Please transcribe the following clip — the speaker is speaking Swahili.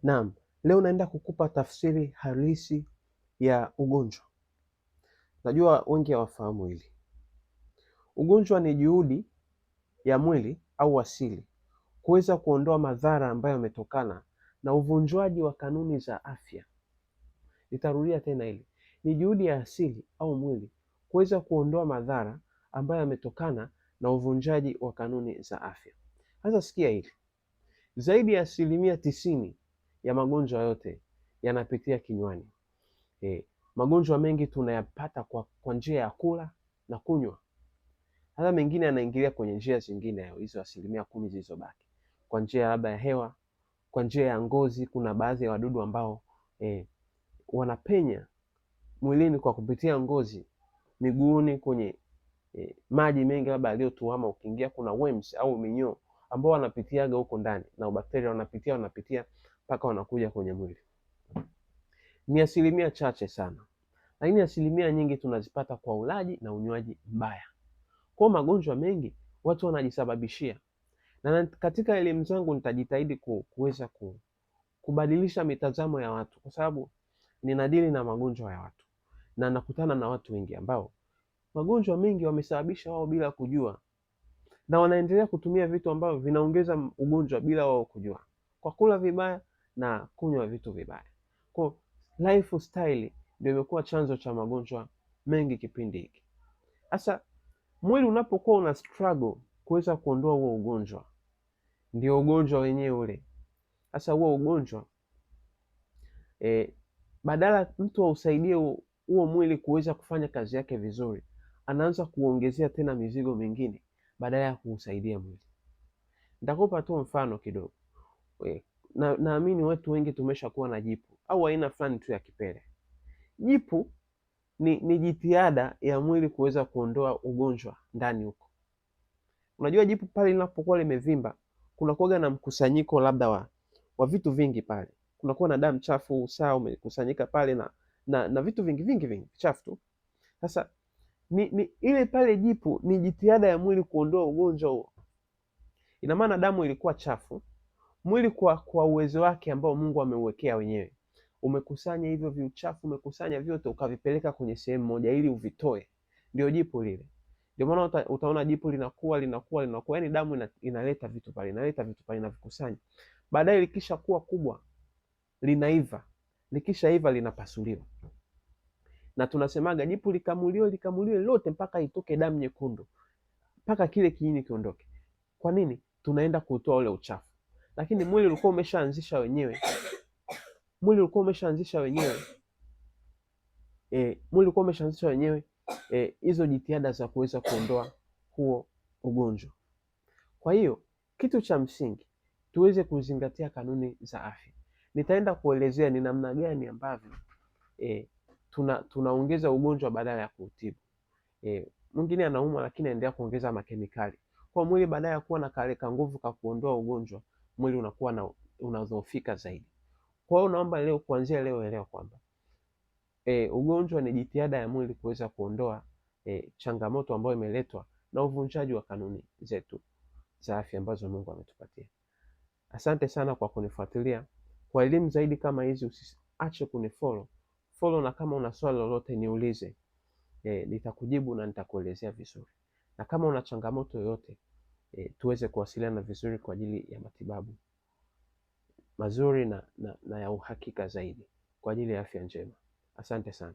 Naam, leo naenda kukupa tafsiri halisi ya ugonjwa. Najua wengi hawafahamu hili. Ugonjwa ni juhudi ya mwili au asili kuweza kuondoa madhara ambayo yametokana na uvunjwaji wa kanuni za afya. Nitarudia tena hili. Ni juhudi ya asili au mwili kuweza kuondoa madhara ambayo yametokana na uvunjaji wa kanuni za afya. Sasa sikia hili. Zaidi ya 90% ya magonjwa yote yanapitia kinywani. Magonjwa mengi tunayapata kwa njia ya kula na kunywa. Hata mengine yanaingilia kwenye njia zingine, hizo 10% zilizobaki, kwa njia labda ya hewa, kwa njia ya ngozi. Kuna baadhi ya wadudu ambao wanapenya mwilini kwa kupitia ngozi, miguuni, kwenye maji mengi labda yaliyotuama, ukiingia kuna worms au minyoo ambao wanapitiaga huko ndani na bakteria wanapitia mpaka wanakuja kwenye mwili. Ni asilimia chache sana, lakini asilimia nyingi tunazipata kwa ulaji na unywaji mbaya. Kwa magonjwa mengi watu wanajisababishia, na katika elimu zangu nitajitahidi kuweza kubadilisha mitazamo ya watu, kwa sababu ninadili na magonjwa ya watu na nakutana na watu wengi ambao magonjwa mengi wamesababisha wao bila kujua, na wanaendelea kutumia vitu ambavyo vinaongeza ugonjwa bila wao kujua, kwa kula vibaya na kunywa vitu vibaya. Kwa lifestyle ndio imekuwa chanzo cha magonjwa mengi kipindi hiki. Sasa mwili unapokuwa una struggle kuweza kuondoa huo ugonjwa, ndio ugonjwa wenyewe ule. Sasa huo ugonjwa badala mtu ausaidie huo mwili kuweza kufanya kazi yake vizuri, anaanza kuongezea tena mizigo mingine badala ya kuusaidia mwili. Nitakupa tu mfano kidogo. Naamini watu wengi tumeshakuwa na jipu au aina fulani tu ya kipele. Jipu ni jitihada ya mwili kuweza kuondoa ugonjwa ndani huko. Unajua jipu pale linapokuwa limevimba, kuna kuwaga na mkusanyiko labda wa vitu vingi pale. Kunakuwa na damu chafu, usaha umekusanyika pale na vitu vingi vingi vingi chafu tu. Sasa ni ile pale jipu ni jitihada ya mwili kuondoa ugonjwa huo. Ina maana damu ilikuwa chafu, mwili kwa uwezo wake ambao Mungu ameuwekea wenyewe umekusanya hivyo viuchafu, umekusanya vyote ukavipeleka kwenye sehemu moja ili uvitoe, ndio jipu lile. Ndio maana utaona jipu linakuwa linakuwa linakuwa, yani damu inaleta vitu pale, inaleta vitu pale, inavikusanya. Baadaye likisha kuwa kubwa linaiva, likishaiva linapasuliwa. Na tunasemaga jipu likamuliwe likamuliwe lote mpaka itoke damu nyekundu, mpaka kile kiini kiondoke. Kwa nini? Tunaenda kutoa ule uchafu, lakini mwili ulikuwa umeshaanzisha wenyewe. Mwili ulikuwa umeshaanzisha wenyewe mwili ulikuwa umeshaanzisha wenyewe hizo jitihada za kuweza kuondoa huo ugonjwa. Kwa hiyo kitu cha msingi tuweze kuzingatia kanuni za afya. Nitaenda kuelezea ni namna gani ambavyo tunaongeza ugonjwa badala ya kuutibu. Mwingine anaumwa lakini anaendelea kuongeza makemikali kwa mwili, badala ya kuwa na kale ka nguvu ka kuondoa ugonjwa, mwili unakuwa na unadhoofika zaidi. Kwa hiyo naomba leo, kuanzia leo, elewa kwamba ugonjwa ni jitihada ya mwili kuweza kuondoa changamoto ambayo imeletwa na uvunjaji wa kanuni zetu za afya ambazo Mungu ametupatia. Asante sana kwa kunifuatilia. Kwa elimu zaidi kama hizi usiache kunifollow. Follow, na kama una swali lolote niulize. Nitakujibu na nitakuelezea vizuri. Na kama una changamoto yoyote tuweze kuwasiliana vizuri kwa ajili ya matibabu mazuri na ya uhakika zaidi kwa ajili ya afya njema. Asante sana.